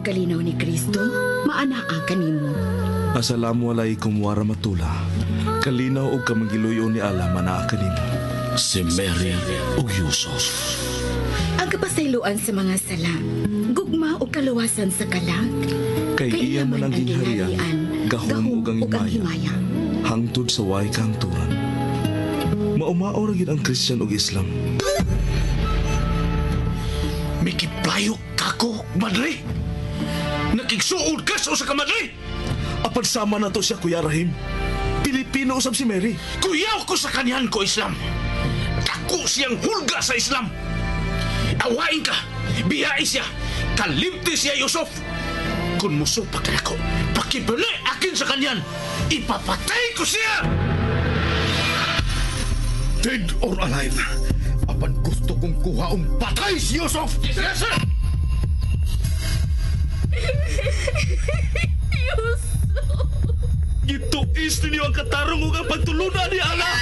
Kalinaw ni Kristo, maanaa kanimo. Assalamu alaikum warahmatullah. Kalinaw og kamangiluyo ni Allah manaa kanimo. Si Mary ug Yusuf. Ang kapasayloan sa mga sala, gugma ug kaluwasan sa kalag. Kay iya man ang gingharian, gahom ug ang himaya. Hangtod sa way kahangturan. Maumao ra gyud ang Christian ug Islam. Mikiplayo kako, madre. Nakigsuod ka sa usa ka madre. Apan sama na to siya, Kuya Rahim. Pilipino usab si Mary. Kuyaw ko sa kanyan ko, Islam. Dako siyang hulga sa Islam. Awain ka, biyai siya, kalimti siya, Yusuf. Kung musupak na ako, pakibali akin sa kanyan, ipapatay ko siya! Dead or alive, apan gusto kong kuhaong patay si Yusuf! Yes, sir! Yusuf! Gituis ninyo ang katarong ug ang pagtulunan ni Allah!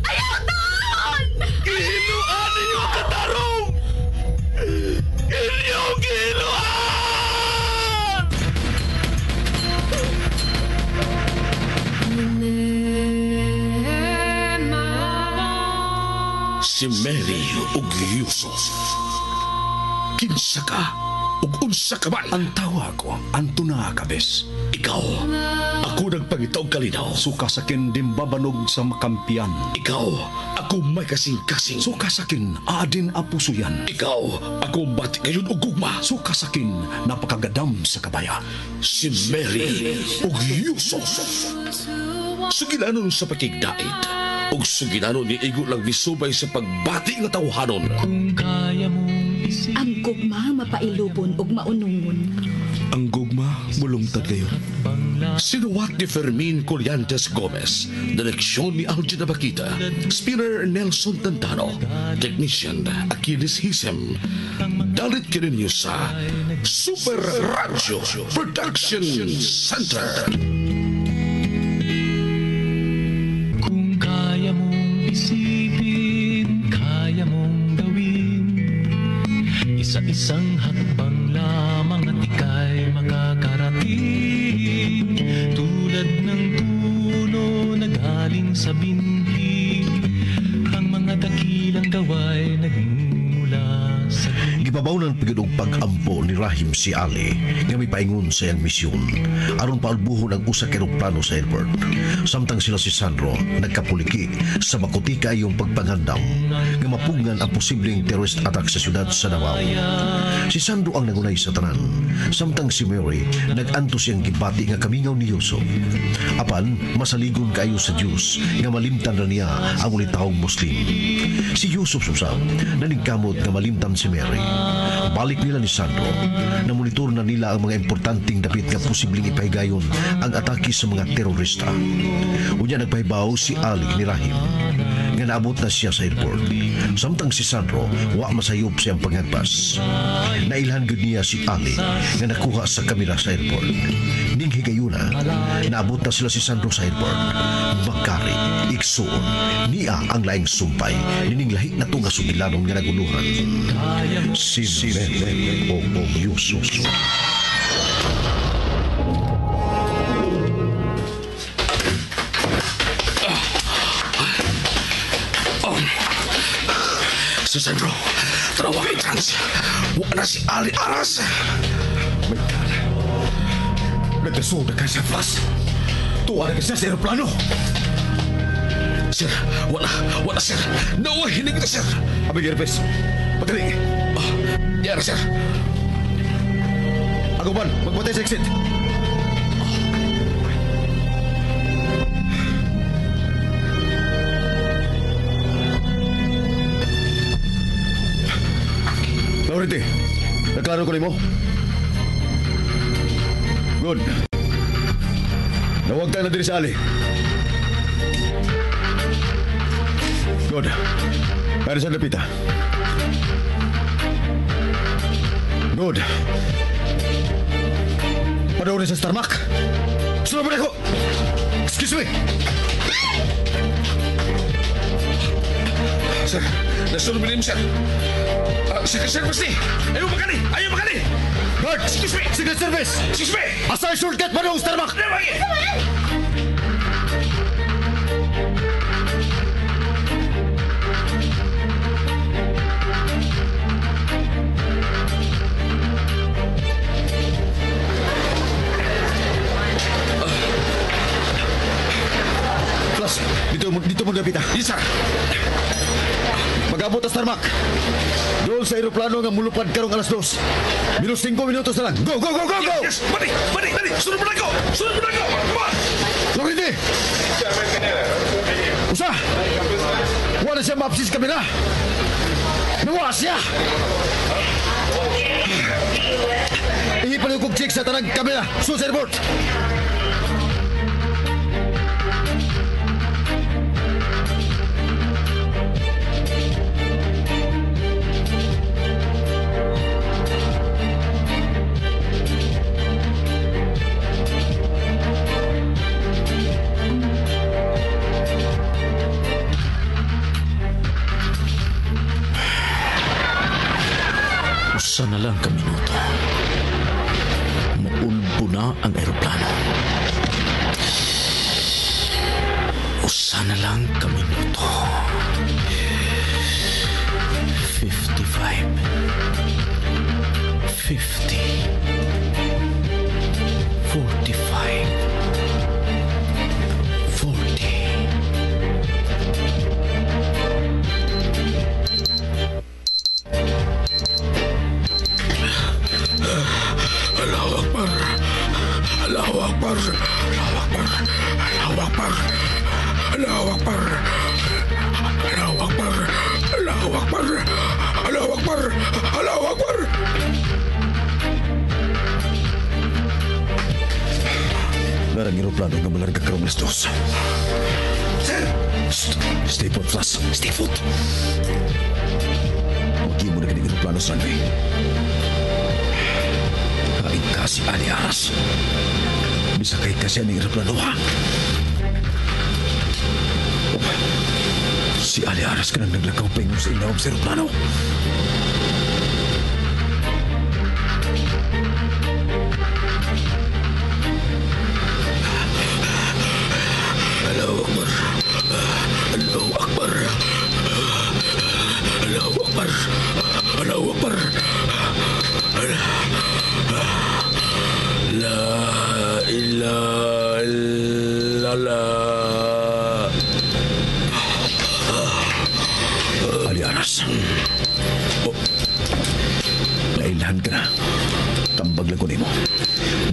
Ayaw taon! Gihinuan ninyo ang katarong! Inyong gihinuan! Si Mary ug Yusuf. Kinsa ka ug unsa ka man? Ang tawa ko, Antona Cabes. Ikaw, ako nagpangita og kalinaw. Suka sakin dimbabanog sa makampiyan. Ikaw, ako may kasing-kasing. Suka sakin adin apusuyan. Ikaw, ako bati ngayon og gugma. Suka sakin napakagadam sa kabaya. Si Mary ug Yusuf. Sugilanon sa pakigdait ug sugilanon ni igo lang misubay sa pagbati nga tawhanon. Kung kaya mong isipin Ang gugma mapailubon ug maunungon. Ang gugma mulungtad kayo. Sinuwat ni Fermin Collantes Gomez, direksyon ni Algin Abakita, spinner Nelson Tantano, technician Achilles Hisem. Dalit kininyo sa Super Radio Production Center. Kung kaya mong isipin, kaya mong gawin. Isa-isang hakbang lamang at ika'y makakarating. Tulad ng puno na galing sa binhi, ang mga dakilang gawa'y nagmula sa Gipabawnan pagid og pag-ampo ni Rahim si Ali nga mipaingon sa iyang misyon aron paulbuhon ang usa ka eroplano sa airport. Samtang sila si Sandro nagkapuliki sa makuti kaayong pagpangandam nga mapugngan ang posibleng terrorist attack sa siyudad sa Davao. Si Sandro ang nangunay sa tanan, samtang si Mary nag-antos siyang gibati nga kamingaw ni Yusuf. Apan masaligon kaayo sa Dios nga malimtan ra niya ang ulitawong Muslim. Si Yusuf usab naningkamot nga malimtan si Mary. Balik nila ni Sandro, namonitor na nila ang mga importanteng dapit nga posibleng ipahigayon ang atake sa mga terorista. Unya nagpahibaw si Ali ni Rahim nga naabot na siya sa airport. Samtang si Sandro wa masayop sa iyang panghagpas. Nailhan gyud niya si Ali nga nakuha sa kamera sa airport. Ning higayuna, naabot na sila si Sandro sa airport. Makari, igsuon, niya ang laing sumpay, nining lahi na tunga sugilanon nga naguluhan. Si Mary o Yusuf. Si Sandro, tanawa kay trans. Wa na si Ali Aras. My God. Nagkasuod na ka sa bus. Tuwa na ka siya sa aeroplano. Sir, wala sir. Nawa hinig na sir. Abig earpiece. Padali. Yara sir. Aguban, magbatay sa exit. Laurenti, naklaro ko nimo. Good. Nawag tayo na diri sa Ali. Good. Para sa lapita. Good. Panoorin sa Starmac. Sunod ako! Excuse me! Sir, nasunod mo sir. Secret Service ni! Ayaw makani! Ayaw makani! Guard! Excuse me! Secret Service! Excuse me! Asa shortcut pa nung Starbucks? Flash, dito mo gapita. Yes, sir. Mag-abot ang Starbucks. Doon sa aeroplano nga mulupad karong alas 2. Minus 5 minutos na lang. Go, go, go, go, go! Yes, bali, bali, bali. Sunod mo na ko! Sunod mo na ko! Come on! Lorente! Usa! Wala siya maapsis kamera! Nawa siya! Ihipaliw kong check sa tanang kamera. Sus airport! Usa na lang ka minuto. Maulbo na ang eroplano. Usa na lang ka minuto. 55. 50. 45. 40. Allahu Akbar. Allahu Akbar. Allahu Akbar. Allahu Akbar. Allahu Akbar. Allahu Akbar. Allahu Akbar. Allahu Akbar. Allahu Akbar. Narang aeroplano nga malarga karong alas 2. Sir! Shh! Stay put, Flash. Stay put. Huwag mo na ganing aeroplano sa runway. Kain ka si Ali Aras. Bisa kay kasi ang aeroplano, ha? Oh, si Ali Aras ka nang naglakaw pa ingon sa ilawom sa aeroplano. Allahu Akbar. Allahu Akbar. Allahu Akbar. Allahu Akbar. La ilaha illallah. Ali Aras. Oh. Nailhan ka na. Tambag lang ko nimo.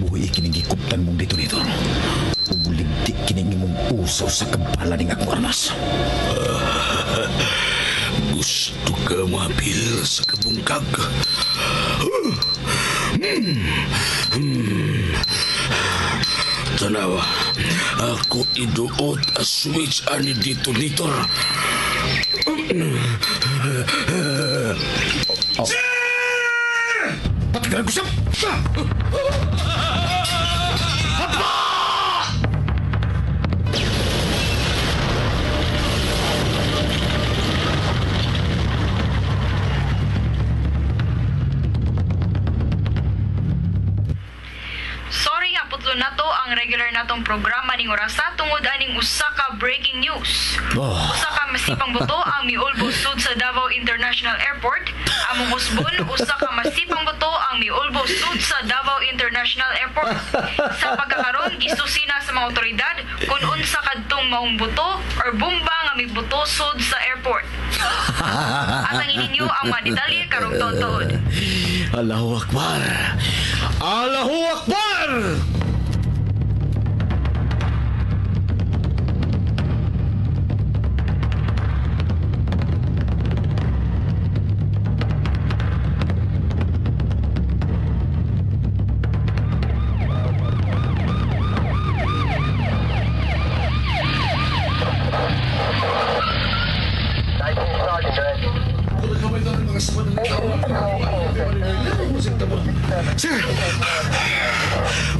Buhi kining gikuptan mong detonator. Uguligti kining imong usaw sa kabala ning akong armas. Gusto ka mapil sa kabungkag? Tanawa, ako iduot a switch ani detonator. Oh. Patagalan ko siya! Sorry nga putlo nato ang regular natong programa ning orasa tungod aning usa ka breaking news. Oh. Usa ka masipang buto ang miulbo sud sa Davao International Airport. Among usbon usa ka masipang buto ang miulbo sud sa Davao International Airport. Sa pagkakaron gisusi na sa mga otoridad kung unsa kadtong maong buto or bomba nga mibuto sud sa airport. At ang ininyo ang mga detalye karong tuod-tuod. Allahu Akbar! Allahu Akbar! Sir!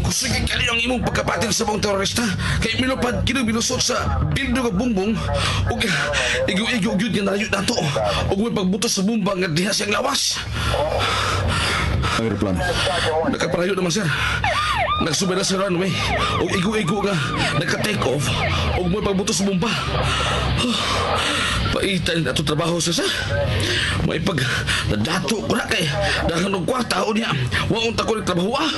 Kusugin kali ang imong pagkapatil sa mga terorista kay milupad kini bilusot sa bildo nga bungbong ug igo-igo gyud nga nalayo nato ug may pagbutos sa bomba nga diha siyang lawas. Ang eroplano. Nakapalayo naman, sir. Nagsubay na sa runway ug igo-igo nga nagka-take off ug may pagbutos sa bomba. Paitan ato trabaho sa. May pag nadato ko na kay daghan og kwarta o niya. Wa unta ko trabaho ah.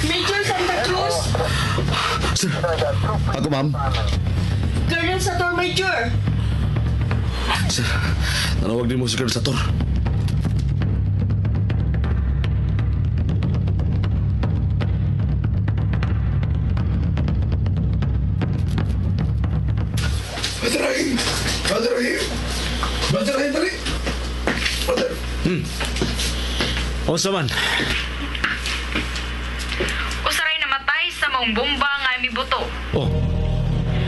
Major Santa Cruz! Sir, Ako, ma'am. Colonel Sator Major! Sir, nanawag din mo si Colonel Sator. Brother Rahim! Brother Rahim! Brother Rahim, dali! Brother! Unsa man? Usaray namatay sa maong bomba nga mibuto. Oh.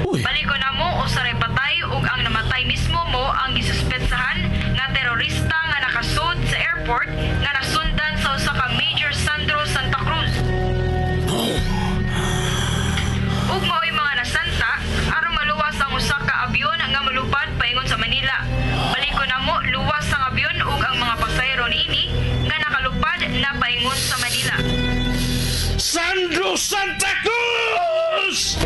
Uy. Baliko na mo usaray patay ug ang namatay mismo mo ang gisuspetsahan nga terorista nga nakasud sa airport nga nasundan sa usa ka Major Sandro Santa Cruz. Ug mao'y mga nasanta aron maluwas ang usa ka abyon nga molupad paingon sa Manila. Baliko na mo luwas ang abyon ug ang mga pasahero niini nga nakalupad na paingon sa Manila. Sandro Santa Cruz!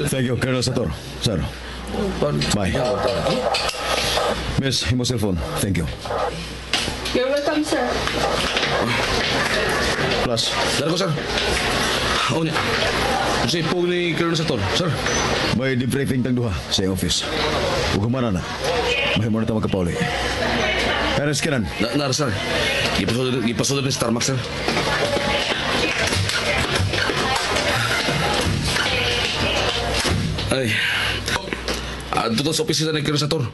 Thank you, Colonel Sator. Sir. Bye. Miss, imo cellphone. Thank you. You're welcome, sir. Plus, Dara ko, sir. Oh, niya. Sa ipog ni Colonel Sator, sir. May debriefing tang duha sa iyong office. Ug humana na. Mahimo na ta magkapauli. Ernest Kenan, Na, sir. Gipasod ni Starmax, sir. Ay. Adto to sa opisina ni Colonel Sator.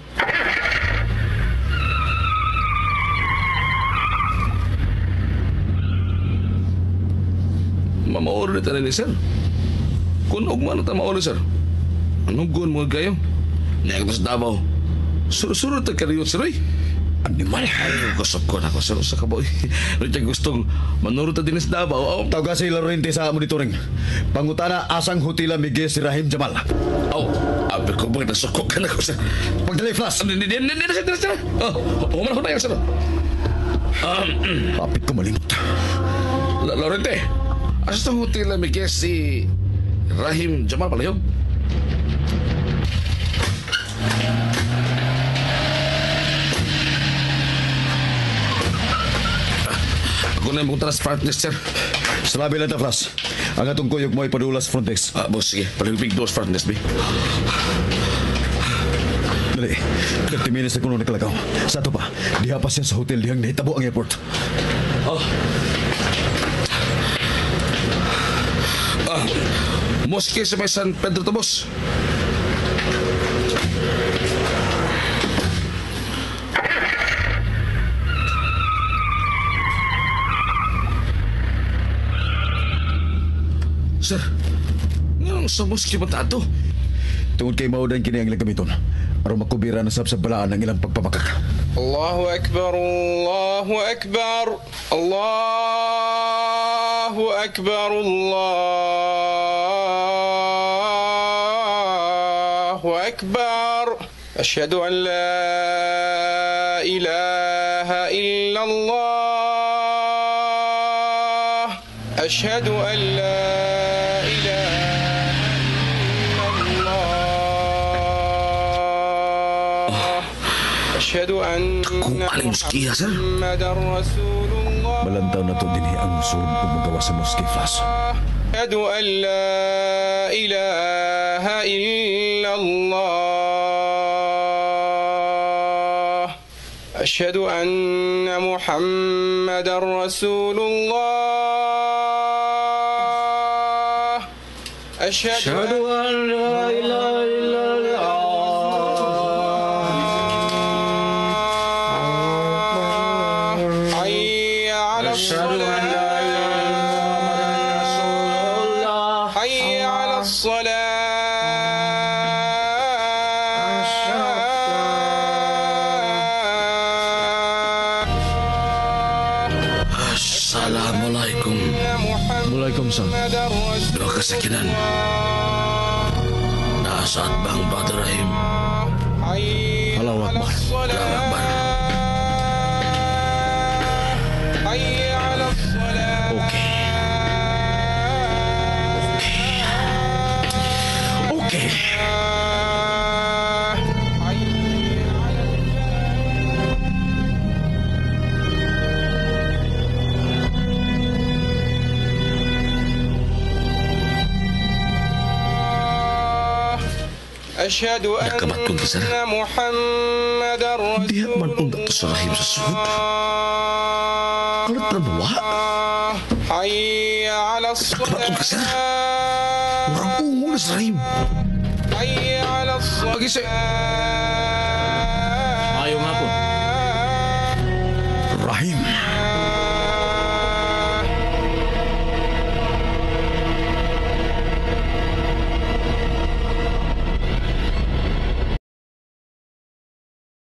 Mamaoro na ni sir. Kung ugma na ta maoro, sir. Anong gun mo kayo? Niya ko sa Davao. Suro-suro ta kariyot, sir, oy. Animal. Ay, kusog ko na ako, sir. Usa ka boy. Richard gustong manuro ta din sa Davao. Oh, Tawga si Laurente sa monitoring. Pangutana asang hotela migi si Rahim Jamal. Oh, abi ko ba nasuko ka na ko, sir. Pagdali, Flash. Hindi, hindi, hindi, hindi, sir. Oh, human na yan, sir. Hapit ko malimot. Laurente, asa sa hotel na migi si Rahim Jamal Palayog? Ako na yung sa front desk, sir. Sa labi lang ta, Flash. Ang atong kuyog mo ay padulas front desk. Ah, boss, sige. Palihog doors front desk, be. Dali. 30 minutes na kuno nakalagaw. Sa ato pa, diha pa siya sa hotel dihang nahitabo ang airport. Oh. Ah, mosque sa may San Pedro to, boss. Sir, nganong sa mosque ba ta ato? Tungod kay mao dan kini ang ilang gamiton. Aron makubira na sab sa balaan ang ilang pagpamakak. Allahu Akbar, Allahu Akbar, Allahu Akbar, Allahu Akbar. Ashhadu an la ilaha illa Allah. Ashhadu an la ilaha illa Allah. Ashhadu anna Aling moskiya, sir. Muhammadan Rasulullah. Malantaw na to dinhi ang musulod ug magawa sa mosque, Flash. Ashhadu an la ilaha illa Allah. Ashhadu anna Muhammadan Rasulullah. أشهد أن لا إله إلا الله حي على الصلاة حي على الصلاة Assalamualaikum. Waalaikumsalam. Dua kasakinan. Nasa at bang Brother Rahim. حي Allahu على Akbar. Allahu Akbar. الصلاة حي على الصلاة Okay. Okay. Okay. حي على الفلاح. أشهد Nakamat kong kisar. أن محمدا Diha رسول man unta to sa Rahim sa sud. الله Kalat na mawa. حي على Nakamat kong kisar. الصلاة Murag ungo na sa Rahim. حي على Pag-isa. الصلاة